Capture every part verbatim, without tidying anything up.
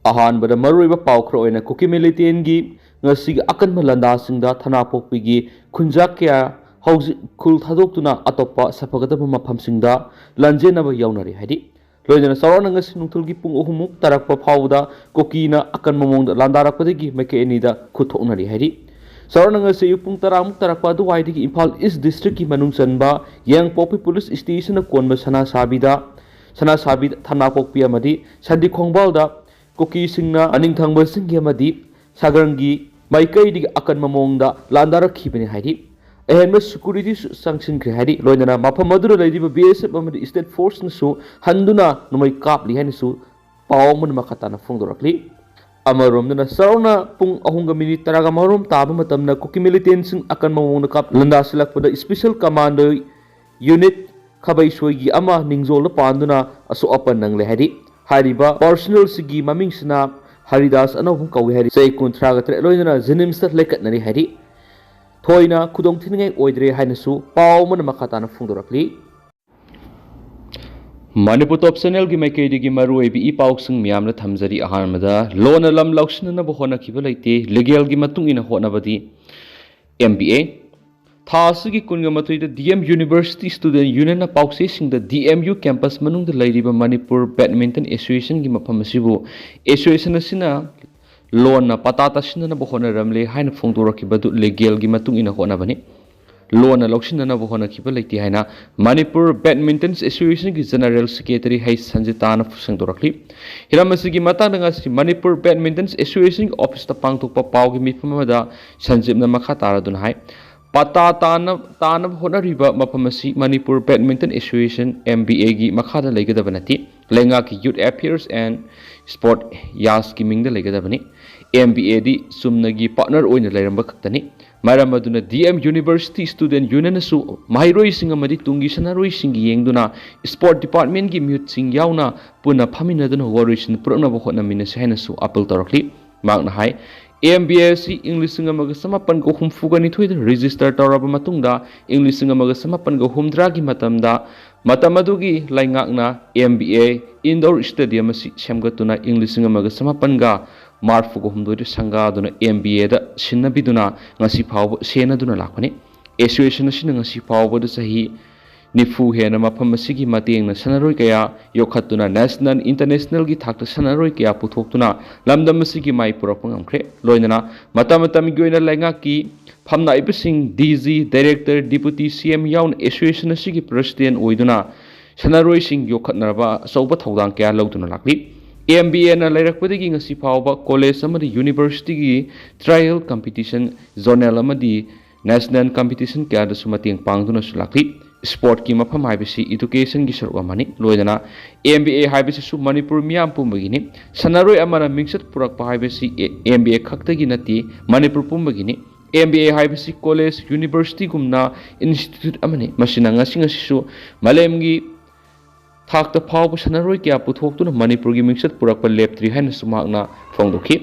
ꯑꯍꯥꯟꯕꯗ ꯃꯔꯨꯑꯣꯏꯕ ꯄꯥꯎ ꯈꯔ ꯑꯣꯏꯅ ꯀꯨꯀꯤ ꯃꯤꯂꯤꯇꯦꯟꯒꯤ ꯉꯁꯤꯒꯤ ꯑꯀꯟꯕ ꯂꯥꯟꯗꯥꯁꯤꯡꯗ ꯊꯅꯥꯄꯣꯛꯄꯤꯒꯤ ꯈꯨꯟꯖꯥ ꯀꯌꯥ ꯍꯧꯖꯤꯛ ꯈꯨꯜ ꯊꯥꯗꯣꯛꯇꯨꯅ ꯑꯇꯣꯞꯄ ꯁꯥꯐꯒꯗꯕ ꯃꯐꯝꯁꯤꯡꯗ ꯂꯥꯟꯖꯦꯟꯅꯕ ꯌꯥꯎꯅꯔꯤ ꯍꯥꯏꯔꯤ꯫ ꯂꯣꯏꯅꯅ ꯆꯥꯎꯔꯥꯛꯅ ꯉꯁꯤ ꯅꯨꯡꯊꯤꯜꯒꯤ ꯄꯨꯡ ꯑꯍꯨꯝꯃꯨꯛ ꯇꯥꯔꯛꯄ ꯐꯥꯎꯕꯗ ꯀꯨꯀꯤꯅ ꯑꯀꯟꯕ ꯃꯑꯣꯡꯗ ꯂꯥꯟꯗꯥꯔꯛꯄꯗꯒꯤ ꯃꯥꯏꯀꯩ ꯑꯅꯤꯗ ꯈꯨꯠ ꯊꯣꯛꯅꯔꯤ ꯍꯥꯏꯔꯤ꯫ ꯆꯥꯎꯔꯥꯛꯅ ꯉꯁꯤ ꯑꯌꯨꯛ ꯄꯨꯡ ꯇꯔꯥꯃꯨꯛ ꯇꯥꯔꯛꯄ ꯑꯗꯨꯋꯥꯏꯗꯒꯤ ꯏꯝꯐꯥꯜ ꯏꯁ ꯗꯤꯁꯇ꯭ꯔꯤꯛꯀꯤ ꯃꯅꯨꯡ ꯆꯟꯕ ꯌꯥꯏꯉꯪꯄꯣꯛꯄꯤ ꯄꯨꯂꯤꯁ ꯁ꯭ꯇꯦꯁꯟꯅ ꯀꯣꯟꯕ ꯁꯅꯥꯁꯥꯕꯤꯗ, ꯁꯅꯥꯁꯥꯕꯤ ꯊꯅꯥꯄꯣꯛꯄꯤ ꯑꯃꯗꯤ ꯁꯟꯗꯤ ꯈꯣꯡꯕꯥꯜꯗ ꯀꯨꯀꯤꯁꯤꯡꯅ ꯑꯅꯤꯡꯊꯪꯕꯁꯤꯡꯒꯤ ꯑꯃꯗꯤ ꯁꯥꯒꯔꯪꯒꯤ ꯃꯥꯏꯀꯩꯗꯒꯤ ꯑꯀꯟꯕ ꯃꯑꯣꯡꯗ ꯂꯥꯟꯗꯥꯔꯛꯈꯤꯕꯅꯤ ꯍꯥꯏꯔꯤ꯫ ꯑꯍꯦꯟꯕ ꯁꯦꯀ꯭ꯌꯨꯔꯤꯇꯤꯁꯨ ꯆꯪꯁꯤꯟꯈ꯭ꯔꯦ ꯍꯥꯏꯔꯤ꯫ ꯂꯣꯏꯅꯅ ꯃꯐꯝ ꯑꯗꯨꯗ ꯂꯩꯔꯤꯕ ꯕꯤ ꯑꯦꯁ ꯑꯦꯐ ꯑꯃꯗꯤ ꯁ꯭ꯇꯦꯠ ꯐꯣꯔꯁꯅꯁꯨ ꯍꯟꯗꯨꯅ ꯅꯣꯡꯃꯩ ꯀꯥꯞꯂꯤ ꯍꯥꯏꯅꯁꯨ ꯄꯥꯎ ꯑꯃꯅ ꯃꯈꯥ ꯇꯥꯅ ꯐꯣꯡꯗꯣꯔꯛꯂꯤ꯫ ꯑꯃꯔꯣꯝꯗꯅ ꯆꯥꯎꯔꯥꯛꯅ ꯄꯨꯡ ꯑꯍꯨꯝꯒ ꯃꯤꯅꯤꯠ ꯇꯔꯥꯒ ꯃꯔꯣꯝ ꯇꯥꯕ ꯃꯇꯝꯗ ꯀꯨꯀꯤ ꯃꯤꯂꯤꯇꯦꯟꯁꯤꯡ ꯑꯀꯟꯕ ꯃꯑꯣꯡꯗ ꯀꯥꯞ ꯂꯥꯟꯗꯥꯁꯤꯜꯂꯛꯄꯗ ꯁ꯭ꯄꯦꯁꯦꯜ ꯀꯃꯥꯟꯗꯣ ꯌꯨꯅꯤꯠ ꯈꯥꯕꯩꯁꯣꯏꯒꯤ ꯑꯃ ꯅꯤꯡꯖꯣꯜꯗ ꯄꯥꯟꯗꯨꯅ ꯑꯁꯣꯛ ꯑꯄꯟ ꯅꯪꯂꯦ ꯍꯥꯏꯔꯤ꯫ ꯍꯥꯏꯔꯤꯕ ꯄꯥꯔꯁꯅꯦꯜꯁꯤꯒꯤ ꯃꯃꯤꯡꯁꯤꯅ ꯍꯔꯤꯗꯥꯁ ꯑꯅꯧꯕ ꯀꯧꯏ ꯍꯥꯏꯔꯤ꯫ ꯆꯍꯤ ꯀꯨꯟꯊ꯭ꯔꯥꯒ ꯇꯔꯦꯠ ꯂꯣꯏꯅꯅ ꯖꯦꯅꯤꯝꯁꯇ ꯂꯩꯈꯠꯅꯔꯤ ꯍꯥꯏꯔꯤ꯫ ꯊꯣꯏꯅ ꯈꯨꯗꯣꯡꯊꯤꯅꯤꯡꯉꯥꯏ ꯑꯣꯏꯗ꯭ꯔꯦ ꯍꯥꯏꯅꯁꯨ ꯄꯥꯎ ꯑꯃꯅ ꯃꯈꯥ ꯇꯥꯅ ꯐꯣꯡꯗꯣꯔꯛꯂꯤ꯫ ꯃꯅꯤꯄꯨꯔ ꯇꯣꯞ ꯆꯦꯅꯦꯜꯒꯤ ꯃꯥꯏꯀꯩꯗꯒꯤ ꯃꯔꯨꯑꯣꯏꯕ ꯏ ꯄꯥꯎꯁꯤꯡ ꯃꯌꯥꯝꯅ ꯊꯝꯖꯔꯤ꯫ ꯑꯍꯥꯟꯕꯗ, ꯂꯣꯟꯅ ꯂꯝ ꯂꯧꯁꯤꯟꯅꯅꯕ ꯍꯣꯠꯅꯈꯤꯕ ꯂꯩꯇꯦ, ꯂꯤꯒꯦꯜꯒꯤ ꯃꯇꯨꯡ ꯏꯟꯅ ꯍꯣꯠꯅꯕꯗꯤ ꯑꯦꯝ ꯕꯤ ꯑꯦ꯫ ꯊꯥ ꯑꯁꯤꯒꯤ ꯀꯨꯟꯒ ꯃꯥꯊꯣꯏꯗ ꯗꯤ ꯑꯦꯝ ꯌꯨꯅꯤꯚꯔꯁꯤꯇꯤ ꯁ꯭ꯇꯨꯗꯦꯟ ꯌꯨꯅꯤꯌꯟꯅ ꯄꯥꯎꯆꯦꯁꯤꯡꯗ ꯗꯤ ꯑꯦꯝ ꯌꯨ ꯀꯦꯝꯄꯁ ꯃꯅꯨꯡꯗ ꯂꯩꯔꯤꯕ ꯃꯅꯤꯄꯨꯔ ꯕꯦꯗꯃꯤꯟꯇꯟ ꯑꯦꯁꯣꯁꯤꯌꯦꯁꯟꯒꯤ ꯃꯐꯝ ꯑꯁꯤꯕꯨ ꯑꯦꯁꯣꯁꯤꯌꯦꯁꯟ ꯑꯁꯤꯅ ꯂꯣꯟꯅ ꯄꯇꯥ ꯇꯥꯁꯤꯟꯅꯅꯕ ꯍꯣꯠꯅꯔꯝꯂꯦ ꯍꯥꯏꯅ ꯐꯣꯡꯗꯣꯔꯛꯈꯤꯕꯗꯨ ꯂꯤꯒꯦꯜꯒꯤ ꯃꯇꯨꯡ ꯏꯟꯅ ꯍꯣꯠꯅꯕꯅꯤ꯫ ꯂꯣꯟꯅ ꯂꯧꯁꯤꯟꯅꯅꯕ ꯍꯣꯠꯅꯈꯤꯕ ꯂꯩꯇꯦ ꯍꯥꯏꯅ ꯃꯅꯤꯄꯨꯔ ꯕꯦꯗꯃꯤꯟꯇꯟ ꯑꯦꯁꯣꯁꯤꯌꯦꯁꯟꯒꯤ ꯖꯦꯅꯔꯦꯜ ꯁꯦꯀ꯭ꯔꯦꯇꯔꯤ ꯍꯩꯁ ꯁꯟꯖꯤꯇꯥꯅ ꯐꯣꯡꯗꯣꯔꯛꯂꯤ꯫ ꯍꯤꯔꯝ ꯑꯁꯤꯒꯤ ꯃꯇꯥꯡꯗ ꯉꯁꯤ ꯃꯅꯤꯄꯨꯔ ꯕꯦꯗꯃꯤꯟꯇꯟ ꯑꯦꯁꯣꯁꯤꯌꯦꯁꯟꯒꯤ ꯑꯣꯐꯤꯁꯇ ꯄꯥꯡꯊꯣꯛꯄ ꯄꯥꯎꯒꯤ ꯃꯤꯐꯝ ꯑꯃꯗ ꯁꯟꯖꯤꯞꯅ ꯃꯈꯥ ꯇꯥꯔꯗꯨꯅ ꯍꯥꯏ, ꯄꯇꯥ ꯇꯥꯅ-, ꯇꯥꯅꯕ ꯍꯣꯠꯅꯔꯤꯕ ꯃꯐꯝ ꯑꯁꯤ Manipur badminton association, M B ꯑꯦꯒꯤ ꯃꯈꯥꯗ ꯂꯩꯒꯗꯕ ꯅꯠꯇꯦ꯫ ꯂꯩꯉꯥꯛꯀꯤ ꯌꯨꯠ ꯑꯦꯐꯤꯌꯔꯁ ꯑꯦꯟ ꯁ꯭ꯄꯣꯔꯠ ꯌꯥꯁꯀꯤ ꯃꯤꯡꯗ ꯂꯩꯒꯗꯕꯅꯤ꯫ ꯑꯦꯝ ꯕꯤ ꯑꯦꯗꯤ ꯆꯨꯝꯅꯒꯤ ꯄꯥꯔꯠꯅꯔ ꯑꯣꯏꯅ ꯂꯩꯔꯝꯕ ꯈꯛꯇꯅꯤ꯫ ꯃꯔꯝ ꯑꯗꯨꯅ ꯗꯤ ꯑꯦꯝ ꯌꯨꯅꯤꯚꯔꯁꯤꯇꯤ ꯁ꯭ꯇꯨꯗꯦꯟ ꯌꯨꯅꯤꯌꯟꯅꯁꯨ ꯃꯍꯩꯔꯣꯏꯁꯤꯡ ꯑꯃꯗꯤ ꯇꯨꯡꯒꯤ ꯁꯥꯟꯅꯔꯣꯏꯁꯤꯡꯒꯤ ꯌꯦꯡꯗꯨꯅ ꯁ꯭ꯄꯣꯔꯠ ꯗꯤꯄꯥꯔꯠꯃꯦꯟꯒꯤ ꯃꯤꯍꯨꯠꯁꯤꯡ ꯌꯥꯎꯅ ꯄꯨꯟꯅ ꯐꯝꯃꯤꯟꯅꯗꯨꯅ ꯋꯥꯔꯣꯏꯁꯤꯟ ꯄꯨꯔꯛꯅꯕ ꯍꯣꯠꯅꯃꯤꯟꯅꯁꯤ ꯍꯥꯏꯅꯁꯨ ꯑꯥꯄꯤꯜ ꯇꯧꯔꯛꯂꯤ꯫ ꯃꯍꯥꯛꯅ ꯍꯥꯏ, ꯑꯦꯝ ꯕꯤ ꯑꯦ ꯑꯁꯤ ꯏꯪ ꯂꯤꯁꯤꯡ ꯑꯃꯒ ꯆꯃꯥꯄꯟꯒ ꯍꯨꯝꯐꯨꯒ ꯅꯤꯊꯣꯏꯗ ꯔꯦꯖꯤꯁꯇꯔ ꯇꯧꯔꯕ ꯃꯇꯨꯡꯗ, ꯏꯪ ꯂꯤꯁꯤꯡ ꯑꯃꯒ ꯆꯃꯥꯄꯟꯒ ꯍꯨꯝꯗ꯭ꯔꯥꯒꯤ ꯃꯇꯝꯗ ꯃꯇꯝ ꯑꯗꯨꯒꯤ ꯂꯩꯉꯥꯛꯅ M B A indoor stadium ꯑꯁꯤ ꯁꯦꯝꯒꯠꯇꯨꯅ ꯏꯪ ꯂꯤꯁꯤꯡ ꯑꯃꯒ ꯆꯃꯥꯄꯟꯒ ꯃꯔꯤꯐꯨꯒ ꯍꯨꯝꯗꯣꯏꯗ ꯁꯪꯒꯥꯗꯨꯅ ꯑꯦꯝ ꯕꯤ ꯑꯦꯗ ꯁꯤꯟꯅꯕꯤꯗꯨꯅ ꯉꯁꯤ ꯐꯥꯎꯕ ꯁꯦꯟꯅꯗꯨꯅ ꯂꯥꯛꯄꯅꯤ꯫ ꯑꯦꯁꯣꯁꯤꯌꯦꯁꯟ ꯑꯁꯤꯅ ꯉꯁꯤ ꯐꯥꯎꯕꯗ ꯆꯍꯤ ꯅꯤꯐꯨ ꯍꯦꯟꯅ ꯃꯐꯝ ꯑꯁꯤꯒꯤ ꯃꯇꯦꯡꯅ ꯁꯥꯟꯅꯔꯣꯏ ꯀꯌꯥ ꯌꯣꯛꯈꯠꯇꯨꯅ ꯅꯦꯁꯅꯦꯜ, ꯏꯟꯇꯔꯅꯦꯁꯅꯦꯜꯒꯤ ꯊꯥꯛꯇ ꯁꯥꯟꯅꯔꯣꯏ ꯀꯌꯥ ꯄꯨꯊꯣꯛꯇꯨꯅ ꯂꯝꯗꯝ ꯑꯁꯤꯒꯤ ꯃꯥꯏ ꯄꯨꯔꯛꯄ ꯉꯝꯈ꯭ꯔꯦ꯫ ꯂꯣꯏꯅꯅ ꯃꯇꯝ ꯃꯇꯝꯒꯤ ꯑꯣꯏꯅ ꯂꯩꯉꯥꯛꯀꯤ ꯐꯝꯅꯥꯏꯕꯁꯤꯡ, ꯗꯤ ꯖꯤ, ꯗꯥꯏꯔꯦꯛꯇꯔ, ꯗꯤꯄꯨꯇꯤ ꯁꯤ ꯑꯦꯝ ꯌꯥꯎꯅ ꯑꯦꯁꯣꯁꯤꯌꯦꯁꯟ ꯑꯁꯤꯒꯤ ꯄ꯭ꯔꯁꯤꯗꯦꯟ ꯑꯣꯏꯗꯨꯅ ꯁꯥꯟꯅꯔꯣꯏꯁꯤꯡ ꯌꯣꯛꯈꯠꯅꯕ ꯑꯆꯧꯕ ꯊꯧꯗꯥꯡ ꯀꯌꯥ ꯂꯧꯗꯨꯅ ꯂꯥꯛꯂꯤ꯫ ꯑꯦꯝ ꯕꯤ ꯑꯦꯅ ꯂꯩꯔꯛꯄꯗꯒꯤ ꯉꯁꯤ ꯐꯥꯎꯕ ꯀꯣꯂꯦꯖ ꯑꯃꯗꯤ ꯌꯨꯅꯤꯚꯔꯁꯤꯇꯤꯒꯤ ꯇ꯭ꯔꯥꯏꯌꯦꯜ ꯀꯝꯄꯤꯇꯤꯁꯟ, ꯖꯣꯅꯦꯜ ꯑꯃꯗꯤ ꯅꯦꯁꯅꯦꯜ ꯀꯝꯄꯤꯇꯤꯁꯟ ꯀꯌꯥꯗꯁꯨ ꯃꯇꯦꯡ ꯄꯥꯡꯗꯨꯅꯁꯨ ꯂꯥꯛꯂꯤ꯫ ꯁ꯭ꯄꯣꯔꯠꯀꯤ ꯃꯐꯝ ꯍꯥꯏꯕꯁꯤ ꯏꯗꯨꯀꯦꯁꯟꯒꯤ ꯁꯔꯨꯛ ꯑꯃꯅꯤ꯫ ꯂꯣꯏꯅꯅ ꯑꯦꯝ ꯕꯤ ꯑꯦ ꯍꯥꯏꯕꯁꯤꯁꯨ ꯃꯅꯤꯄꯨꯔ ꯃꯤꯌꯥꯝ ꯄꯨꯝꯕꯒꯤꯅꯤ꯫ ꯁꯥꯟꯅꯔꯣꯏ ꯑꯃꯅ ꯃꯤꯡꯆꯠ ꯄꯨꯔꯛꯄ ꯍꯥꯏꯕꯁꯤ ꯑꯦꯝ ꯕꯤ ꯑꯦ ꯈꯛꯇꯒꯤ ꯅꯠꯇꯦ, ꯃꯅꯤꯄꯨꯔ ꯄꯨꯝꯕꯒꯤꯅꯤ꯫ ꯑꯦꯝ ꯕꯤ ꯑꯦ ꯍꯥꯏꯕꯁꯤ ꯀꯣꯂꯦꯖ, ꯌꯨꯅꯤꯚꯔꯁꯤꯇꯤꯒꯨꯝꯅ ꯏꯟꯁꯇꯤꯇ꯭ꯌꯨꯠ ꯑꯃꯅꯤ꯫ ꯃꯁꯤꯅ ꯉꯁꯤ ꯉꯁꯤꯁꯨ ꯃꯥꯂꯦꯝꯒꯤ ꯊꯥꯛꯇ ꯐꯥꯎꯕ ꯁꯥꯟꯅꯔꯣꯏ ꯀꯌꯥ ꯄꯨꯊꯣꯛꯇꯨꯅ ꯃꯅꯤꯄꯨꯔꯒꯤ ꯃꯤꯡꯆꯠ ꯄꯨꯔꯛꯄ ꯂꯦꯞꯇ꯭ꯔꯤ ꯍꯥꯏꯅꯁꯨ ꯃꯍꯥꯛꯅ ꯐꯣꯡꯗꯣꯛꯈꯤ꯫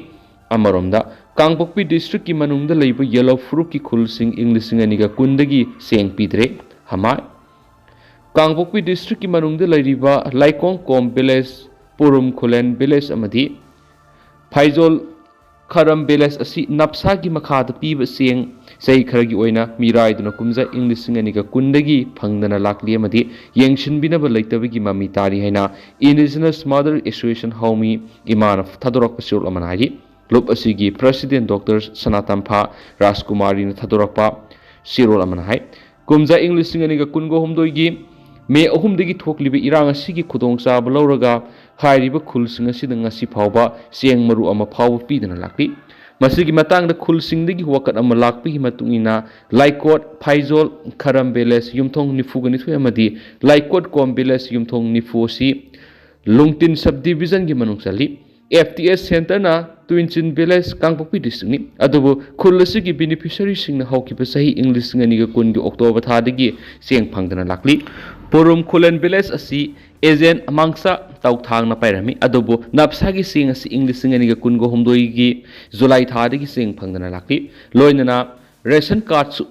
ꯑꯃꯔꯣꯝꯗ, ꯀꯥꯡꯄꯣꯛꯄꯤ ꯗꯤꯁꯇ꯭ꯔꯤꯛꯀꯤ ꯃꯅꯨꯡꯗ ꯂꯩꯕ ꯌꯦꯂꯧ ꯐꯨꯔꯨꯞꯀꯤ ꯈꯨꯜꯁꯤꯡ ꯏꯪ ꯂꯤꯁꯤꯡ ꯑꯅꯤꯒ ꯀꯨꯟꯗꯒꯤ ꯆꯦꯡ ꯄꯤꯗ꯭ꯔꯦ꯫ ꯍꯃꯥꯏ꯫ ꯀꯥꯡꯄꯣꯛꯄꯤ ꯗꯤꯁꯇ꯭ꯔꯤꯛꯀꯤ ꯃꯅꯨꯡꯗ ꯂꯩꯔꯤꯕ ꯂꯥꯏꯀꯣꯡ ꯀꯣꯝ ꯚꯤꯂꯦꯖ, ꯄꯨꯔꯨꯝ ꯈꯨꯂꯦꯟ ꯚꯤꯂꯦꯖ ꯑꯃꯗꯤ ꯐꯥꯏꯖꯣꯜ ꯈꯔꯝ ꯚꯤꯂꯦꯖ ꯑꯁꯤ ꯅꯞꯁꯥꯒꯤ ꯃꯈꯥꯗ ꯄꯤꯕ ꯆꯦꯡ ꯆꯍꯤ ꯈꯔꯒꯤ ꯑꯣꯏꯅ ꯃꯤꯔꯥꯏꯗꯨꯅ ꯀꯨꯝꯖꯥ ꯏꯪ ꯂꯤꯁꯤꯡ ꯑꯅꯤꯒ ꯀꯨꯟꯗꯒꯤ ꯐꯪꯗꯅ ꯂꯥꯛꯂꯤ ꯑꯃꯗꯤ ꯌꯦꯡꯁꯤꯟꯕꯤꯅꯕ ꯂꯩꯇꯕꯒꯤ ꯃꯃꯤ ꯇꯥꯔꯤ ꯍꯥꯏꯅ ꯏꯟꯗꯤꯖꯤꯅꯁ ꯃꯥꯗꯔ ꯑꯦꯁꯣꯁꯤꯌꯦꯁꯟ ꯍꯥꯎꯃꯤ ꯏꯃꯥꯅ ꯊꯥꯗꯣꯔꯛꯄ ꯆꯦꯔꯣꯜ ꯑꯃꯅ ꯍꯥꯏꯔꯤ꯫ ꯂꯨꯞ ꯑꯁꯤꯒꯤ ꯄ꯭ꯔꯁꯤꯗꯦꯟ ꯗꯣꯛꯇꯔ ꯁꯅꯥꯇꯝꯐꯥ ꯔꯥꯖꯀꯨꯃꯥꯔꯤꯅ ꯊꯥꯗꯣꯔꯛꯄ ꯆꯦꯔꯣꯜ ꯑꯃꯅ ꯍꯥꯏ, ꯀꯨꯝꯖꯥ ꯏꯪ ꯂꯤꯁꯤꯡ ꯑꯅꯤꯒ ꯀꯨꯟꯒ ꯍꯨꯝꯗꯣꯏꯒꯤ ꯃꯦ ꯑꯍꯨꯝꯗꯒꯤ ꯊꯣꯛꯂꯤꯕ ꯏꯔꯥꯡ ꯑꯁꯤꯒꯤ ꯈꯨꯗꯣꯡꯆꯥꯕ ꯂꯧꯔꯒ ꯍꯥꯏꯔꯤꯕ ꯈꯨꯜꯁꯤꯡ ꯑꯁꯤꯗ ꯉꯁꯤ ꯐꯥꯎꯕ ꯆꯦꯡ ꯃꯔꯨ ꯑꯃ ꯐꯥꯎꯕ ꯄꯤꯗꯅ ꯂꯥꯛꯂꯤ꯫ ꯃꯁꯤꯒꯤ ꯃꯇꯥꯡꯗ ꯈꯨꯜꯁꯤꯡꯗꯒꯤ ꯋꯥꯀꯠ ꯑꯃ ꯂꯥꯛꯄꯒꯤ ꯃꯇꯨꯡ ꯏꯟꯅ ꯂꯥꯏꯀꯣꯠ, ꯐꯥꯏꯖꯣꯜ, ꯈꯔꯝ ꯚꯤꯂꯦꯖ ꯌꯨꯝꯊꯣꯡ ꯅꯤꯐꯨꯒ ꯅꯤꯊꯣꯏ ꯑꯃꯗꯤ ꯂꯥꯏꯀꯣꯠ ꯀꯣꯝ ꯚꯤꯂꯦꯖ ꯌꯨꯝꯊꯣꯡ ꯅꯤꯐꯨ ꯑꯁꯤ ꯂꯨꯡꯇꯤꯟ ꯁꯕ ꯗꯤꯕꯤꯖꯟꯒꯤ ꯃꯅꯨꯡ ꯆꯜꯂꯤ꯫ ꯑꯦꯐ ꯇꯤ ꯑꯦꯁ ꯁꯦꯟꯇꯔꯅ ꯇꯨꯏꯟꯆꯤꯟ ꯚꯤꯂꯦꯖ, ꯀꯥꯡꯄꯣꯛꯄꯤ ꯗꯤꯁꯇ꯭ꯔꯤꯛꯅꯤ꯫ ꯑꯗꯨꯕꯨ ꯈꯨꯜ ꯑꯁꯤꯒꯤ ꯕꯦꯅꯤꯐꯤꯁꯔꯤꯁꯤꯡꯅ ꯍꯧꯈꯤꯕ ꯆꯍꯤ ꯏꯪ ꯂꯤꯁꯤꯡ ꯑꯅꯤꯒ ꯀꯨꯟꯒꯤ ꯑꯣꯛꯇꯣꯕꯔ ꯊꯥꯗꯒꯤ ꯆꯦꯡ ꯐꯪꯗꯅ ꯂꯥꯛꯂꯤ꯫ ꯄꯨꯔꯨꯝ ꯈꯨꯂꯦꯟ ꯚꯤꯂꯦꯖ ꯑꯁꯤ ꯑꯦꯖꯦꯟ ꯃꯥꯡꯁꯥ ꯇꯧꯊꯥꯡꯅ ꯄꯥꯏꯔꯝꯃꯤ꯫ ꯑꯗꯨꯕꯨ ꯅꯞꯁꯥꯒꯤ ꯆꯦꯡ ꯑꯁꯤ ꯏꯪ ꯂꯤꯁꯤꯡ ꯑꯅꯤꯒ ꯀꯨꯟꯒ ꯍꯨꯝꯗꯣꯏꯒꯤ ꯖꯨꯂꯥꯏ ꯊꯥꯗꯒꯤ ꯆꯦꯡ ꯐꯪꯗꯅ ꯂꯥꯛꯂꯤ꯫ ꯂꯣꯏꯅꯅ ꯔꯦꯁꯟ ꯀꯥꯔꯗꯁꯨ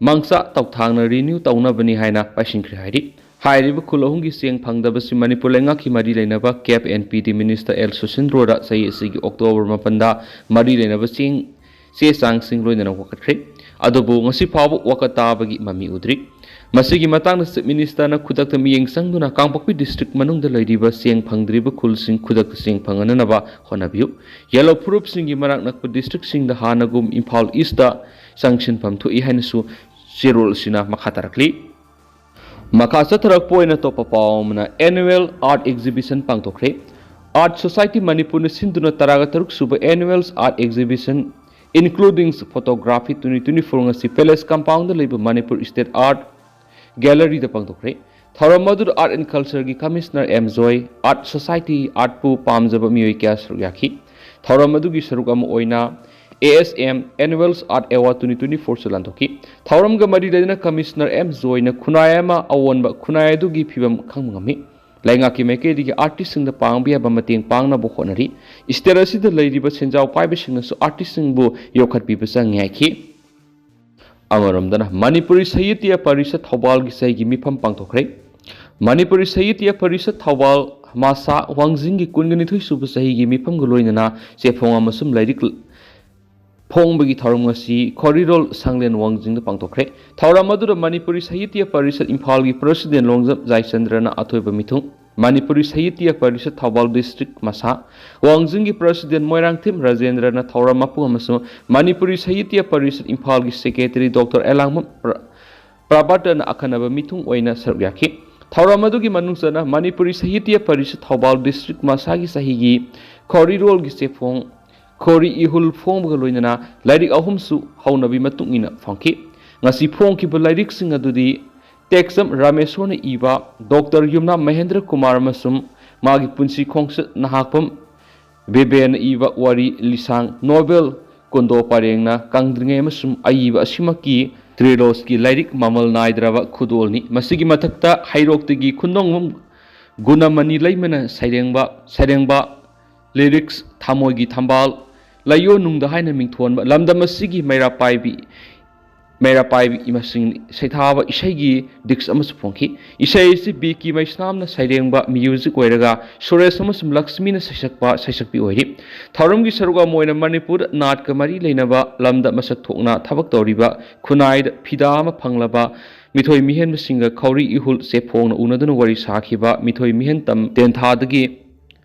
ꯃꯥꯡꯁꯥ ꯇꯧꯊꯥꯡꯅ ꯔꯤꯅ꯭ꯌꯨ ꯇꯧꯅꯕꯅꯤ ꯍꯥꯏꯅ ꯄꯥꯏꯁꯤꯟꯈ꯭ꯔꯦ ꯍꯥꯏꯔꯤ꯫ ꯍꯥꯏꯔꯤꯕ ꯈꯨꯜ ꯑꯍꯨꯝꯒꯤ ꯆꯦꯡ ꯐꯪꯗꯕꯁꯤ ꯃꯅꯤꯄꯨꯔ ꯂꯩꯉꯥꯛꯀꯤ ꯃꯔꯤ ꯂꯩꯅꯕ ꯀꯦꯞ ꯑꯦꯟ ꯄꯤ ꯗꯤ ꯃꯤꯅꯤꯁꯇꯔ ꯑꯦꯜ ꯁꯨꯁꯤꯟꯗ꯭ꯔꯣꯗ ꯆꯍꯤ ꯑꯁꯤꯒꯤ ꯑꯣꯛꯇꯣꯕꯔ ꯃꯥꯄꯟꯗ ꯃꯔꯤ ꯂꯩꯅꯕ ꯆꯦꯡ ꯆꯦ ꯆꯥꯡꯁꯤꯡ ꯂꯣꯏꯅꯅ ꯋꯥꯀꯠꯈ꯭ꯔꯦ꯫ ꯑꯗꯨꯕꯨ ꯉꯁꯤ ꯐꯥꯎꯕ ꯋꯥꯀꯠ ꯇꯥꯕꯒꯤ ꯃꯃꯤ ꯎꯗ꯭ꯔꯤ꯫ ꯃꯁꯤꯒꯤ ꯃꯇꯥꯡꯗ ꯆꯤꯐ ꯃꯤꯅꯤꯁꯇꯔꯅ ꯈꯨꯗꯛꯇ ꯃꯤꯠꯌꯦꯡ ꯆꯪꯗꯨꯅ ꯀꯥꯡꯄꯣꯛꯄꯤ ꯗꯤꯁꯇ꯭ꯔꯤꯛ ꯃꯅꯨꯡꯗ ꯂꯩꯔꯤꯕ ꯆꯦꯡ ꯐꯪꯗ꯭ꯔꯤꯕ ꯈꯨꯜꯁꯤꯡ ꯈꯨꯗꯛꯇ ꯆꯦꯡ ꯐꯪꯍꯟꯅꯅꯕ ꯍꯣꯠꯅꯕꯤꯌꯨ꯫ ꯌꯦꯜꯂꯣ ꯐꯨꯔꯨꯞꯁꯤꯡꯒꯤ ꯃꯅꯥꯛ ꯅꯛꯄ ꯗꯤꯁꯇ꯭ꯔꯤꯛꯁꯤꯡꯗ ꯍꯥꯟꯅꯒꯨꯝ ꯏꯝꯐꯥꯜ ꯏꯁꯇ ꯆꯪꯁꯤꯟꯐꯝ ꯊꯣꯛꯏ ꯍꯥꯏꯅꯁꯨ ꯆꯦꯔꯣꯜ ꯑꯁꯤꯅ ꯃꯈꯥ ꯇꯥꯔꯛꯂꯤ꯫ ꯃꯈꯥ ꯆꯠꯊꯔꯛꯄ ꯑꯣꯏꯅ ꯑꯇꯣꯞꯄ ꯄꯥꯎ ꯑꯃꯅ annual art exhibition ꯄꯥꯡꯊꯣꯛꯈ꯭ꯔꯦ꯫ Art Society ꯃꯅꯤꯄꯨꯔꯅ ꯁꯤꯟꯗꯨꯅ ꯇꯔꯥꯒ ꯇꯔꯨꯛ ꯁꯨꯕ annual art exhibition including photography twenty twenty four ꯉꯁꯤ ꯄꯦꯂꯦꯁ ꯀꯝꯄꯥꯎꯟꯗ ꯂꯩꯕ ꯃꯅꯤꯄꯨꯔ ꯁ꯭ꯇꯦꯠ ꯑꯥꯔꯠ ꯒꯦꯂꯔꯤꯗ ꯄꯥꯡꯊꯣꯛꯈ꯭ꯔꯦ꯫ ꯊꯧꯔꯝ ꯑꯗꯨꯗ ꯑꯥꯔꯠ ꯑꯦꯟ ꯀꯜꯆꯔꯒꯤ ꯀꯃꯤꯁꯅꯔ ꯑꯦꯝ ꯖꯣꯏ, ꯑꯥꯔꯠ ꯁꯣꯁꯥꯏꯇꯤ ꯑꯥꯔꯠꯄꯨ ꯄꯥꯝꯖꯕ ꯃꯤꯑꯣꯏ ꯀꯌꯥ ꯁꯔꯨꯛ ꯌꯥꯈꯤ꯫ ꯊꯧꯔꯝ ꯑꯗꯨꯒꯤ ꯁꯔꯨꯛ ꯑꯃ ꯑꯣꯏꯅ A S M Annuals Art Award twenty twenty four ꯁꯨ ꯂꯥꯟꯊꯣꯛꯈꯤ꯫ ꯊꯧꯔꯝꯒ ꯃꯔꯤ ꯂꯩꯅꯅ ꯀꯃꯤꯁꯅꯔ ꯑꯦꯝ ꯖꯣꯏꯅ ꯈꯨꯟꯅꯥꯏ ꯑꯃ ꯑꯑꯣꯟꯕ ꯈꯨꯟꯅꯥꯏ ꯑꯗꯨꯒꯤ ꯐꯤꯕꯝ ꯈꯪꯕ ꯉꯝꯃꯤ꯫ ꯂꯩꯉꯥꯛꯀꯤ ꯃꯥꯏꯀꯩꯗꯒꯤ ꯑꯥꯔꯇꯤꯁꯁꯤꯡꯗ ꯄꯥꯡꯕ ꯌꯥꯕ ꯃꯇꯦꯡ ꯄꯥꯡꯅꯕ ꯍꯣꯠꯅꯔꯤ꯫ ꯁ꯭ꯇꯦꯠ ꯑꯁꯤꯗ ꯂꯩꯔꯤꯕ ꯁꯦꯟꯖꯥꯎ ꯄꯥꯏꯕꯁꯤꯡꯅꯁꯨ ꯑꯥꯔꯇꯤꯁꯁꯤꯡꯕꯨ ꯌꯣꯛꯈꯠꯄꯤꯕ ꯆꯪꯉꯤ ꯍꯥꯏꯈꯤ꯫ ꯑꯃꯔꯣꯝꯗꯅ ꯃꯅꯤꯄꯨꯔꯤ ꯁꯥꯍꯤꯇ꯭ꯌ ꯄꯔꯤꯁꯠ ꯊꯧꯕꯥꯜꯒꯤ ꯆꯍꯤꯒꯤ ꯃꯤꯐꯝ ꯄꯥꯡꯊꯣꯛꯈ꯭ꯔꯦ꯫ ꯃꯅꯤꯄꯨꯔꯤ ꯁꯥꯍꯤꯇ꯭ꯌ ꯄꯔꯤꯁꯠ ꯊꯧꯕꯥꯜ ꯃꯁꯥ ꯋꯥꯡꯖꯤꯡꯒꯤ ꯀꯨꯟꯒ ꯅꯤꯊꯣꯏ ꯁꯨꯕ ꯆꯍꯤꯒꯤ ꯃꯤꯐꯝꯒ ꯂꯣꯏꯅꯅ ꯆꯦꯐꯣꯡ ꯑꯃꯁꯨꯡ ꯂꯥꯏꯔꯤꯛ ꯐꯣꯡꯕꯒꯤ ꯊꯧꯔꯝ ꯉꯁꯤ ꯈꯣꯔꯤꯔꯣꯜ ꯁꯪꯂꯦꯟ ꯋꯥꯡꯖꯤꯡꯗ ꯄꯥꯡꯊꯣꯛꯈ꯭ꯔꯦ꯫ ꯊꯧꯔꯝ ꯑꯗꯨꯗ ꯃꯅꯤꯄꯨꯔꯤ ꯁꯥꯍꯤꯇ꯭ꯌ ꯄꯔꯤꯁꯠ ꯏꯝꯐꯥꯜꯒꯤ ꯄ꯭ꯔꯁꯤꯗꯦꯟ ꯂꯣꯡꯖꯝ ꯖꯥꯏꯆꯟꯗ꯭ꯔꯅ ꯑꯊꯣꯏꯕ ꯃꯤꯊꯨꯡ, ꯃꯅꯤꯄꯨꯔꯤ ꯁꯥꯍꯤꯇ꯭ꯌ ꯄꯔꯤꯁꯠ ꯊꯧꯕꯥꯜ ꯗꯤꯁꯇ꯭ꯔꯤꯛ ꯃꯁꯥ ꯋꯥꯡꯖꯤꯡꯒꯤ ꯄ꯭ꯔꯁꯤꯗꯦꯟ ꯃꯣꯏꯔꯥꯡꯊꯦꯝ ꯔꯥꯖꯦꯟꯗ꯭ꯔꯅ ꯊꯧꯔꯝ ꯃꯄꯨ ꯑꯃꯁꯨꯡ ꯃꯅꯤꯄꯨꯔꯤ ꯁꯥꯍꯤꯇ꯭ꯌ ꯄꯔꯤꯁꯠ ꯏꯝꯐꯥꯜꯒꯤ ꯁꯦꯀ꯭ꯔꯦꯇꯔꯤ ꯗꯣꯛꯇꯔ ꯑꯦꯂꯥꯡꯕꯝ ꯄ꯭ꯔ-, ꯄ꯭ꯔꯚꯥꯠꯇꯅ ꯑꯈꯟꯅꯕ ꯃꯤꯊꯨꯡ ꯑꯣꯏꯅ ꯁꯔꯨꯛ ꯌꯥꯈꯤ꯫ ꯊꯧꯔꯝ ꯑꯗꯨꯒꯤ ꯃꯅꯨꯡ ꯆꯟꯅ ꯃꯅꯤꯄꯨꯔꯤ ꯁꯥꯍꯤꯇ꯭ꯌ ꯄꯔꯤꯁꯠ ꯊꯧꯕꯥꯜ ꯗꯤꯁꯇ꯭ꯔꯤꯛ ꯃꯁꯥꯒꯤ ꯆꯍꯤꯒꯤ ꯈꯣꯔꯤꯔꯣꯜꯒꯤ ꯆꯦꯐꯣꯡ, ꯈꯣꯔꯤ ꯏꯍꯨꯜ ꯐꯣꯡꯕꯒ ꯂꯣꯏꯅꯅ ꯂꯥꯏꯔꯤꯛ ꯑꯍꯨꯝꯁꯨ ꯍꯧꯅꯕꯤ ꯃꯇꯨꯡ ꯏꯟꯅ ꯐꯣꯡꯈꯤ꯫ ꯉꯁꯤ ꯐꯣꯡꯈꯤꯕ ꯂꯥꯏꯔꯤꯛꯁꯤꯡ ꯑꯗꯨꯗꯤ ꯇꯦꯛꯆꯝ ꯔꯥꯃꯦꯁꯣꯔꯅ ꯏꯕ ꯗꯣꯛꯇꯔ ꯌꯨꯝꯅꯥꯝ ꯃꯍꯦꯟꯗ꯭ꯔ ꯀꯨꯃꯥꯔ ꯑꯃꯁꯨꯡ ꯃꯥꯒꯤ ꯄꯨꯟꯁꯤ ꯈꯣꯡꯆꯠ ꯅꯍꯥꯛꯄꯝ ꯕꯦꯕꯦꯅ ꯏꯕ ꯋꯥꯔꯤ ꯂꯤꯁꯥꯡ ꯅꯣꯕꯦꯜ ꯀꯨꯟꯗꯣ ꯄꯔꯦꯡꯅ ꯀꯪꯗ꯭ꯔꯤꯉꯩ ꯑꯃꯁꯨꯡ ꯑꯏꯕ ꯑꯁꯤꯃꯛꯀꯤ ꯇ꯭ꯔꯤꯂꯣꯖꯀꯤ ꯂꯥꯏꯔꯤꯛ ꯃꯃꯜ ꯅꯥꯏꯗ꯭ꯔꯕ ꯈꯨꯗꯣꯜꯅꯤ꯫ ꯃꯁꯤꯒꯤ ꯃꯊꯛꯇ ꯍꯩꯔꯣꯛꯇꯒꯤ ꯈꯨꯟꯗꯣꯡꯕꯝ ꯒꯨꯅꯃꯅꯤ ꯂꯩꯃꯅ ꯁꯩꯔꯦꯡꯕ, ꯁꯩꯔꯦꯡꯕ ꯂꯤꯔꯤꯛꯁ ꯊꯃꯣꯏꯒꯤ ꯊꯝꯕꯥꯜ, ꯂꯩꯌꯣ ꯅꯨꯡꯗ ꯍꯥꯏꯅ ꯃꯤꯡꯊꯣꯟꯕ ꯂꯝꯗꯝ ꯑꯁꯤꯒꯤ ꯃꯩꯔꯥ ꯄꯥꯏꯕꯤ ꯃꯩꯔꯥ ꯄꯥꯏꯕꯤ ꯏꯃꯥꯁꯤꯡ ꯁꯩꯊꯥꯕ ꯏꯁꯩꯒꯤ ꯗꯤꯁꯛ ꯑꯃꯁꯨ ꯐꯣꯡꯈꯤ꯫ ꯏꯁꯩ ꯑꯁꯤ ꯕꯤ ꯀꯦ ꯃꯩꯁꯅꯥꯝꯅ ꯁꯩꯔꯦꯡꯕ ꯃ꯭ꯌꯨꯖꯤꯛ ꯑꯣꯏꯔꯒ ꯁꯨꯔꯦꯁ ꯑꯃꯁꯨꯡ ꯂꯛꯁꯃꯤꯅ ꯁꯩꯁꯛꯄ ꯁꯩꯁꯛꯄꯤ ꯑꯣꯏꯔꯤ꯫ ꯊꯧꯔꯝꯒꯤ ꯁꯔꯨꯛ ꯑꯃ ꯑꯣꯏꯅ ꯃꯅꯤꯄꯨꯔ ꯅꯥꯠꯀ ꯃꯔꯤ ꯂꯩꯅꯕ ꯂꯝꯗ ꯃꯁꯛ ꯊꯣꯛꯅ ꯊꯕꯛ ꯇꯧꯔꯤꯕ ꯈꯨꯟꯅꯥꯏꯗ ꯐꯤꯗꯥ ꯑꯃ ꯐꯪꯂꯕ ꯃꯤꯊꯣꯏ ꯃꯤꯍꯦꯟꯕꯁꯤꯡꯒ ꯈꯧꯔꯤ ꯏꯍꯨꯜ ꯆꯦꯐꯣꯡꯅ ꯎꯅꯗꯨꯅ ꯋꯥꯔꯤ ꯁꯥꯈꯤꯕ ꯃꯤꯊꯣꯏ ꯃꯤꯍꯦꯟ ꯇꯝ ꯇꯦꯟꯊꯥꯗꯒꯤ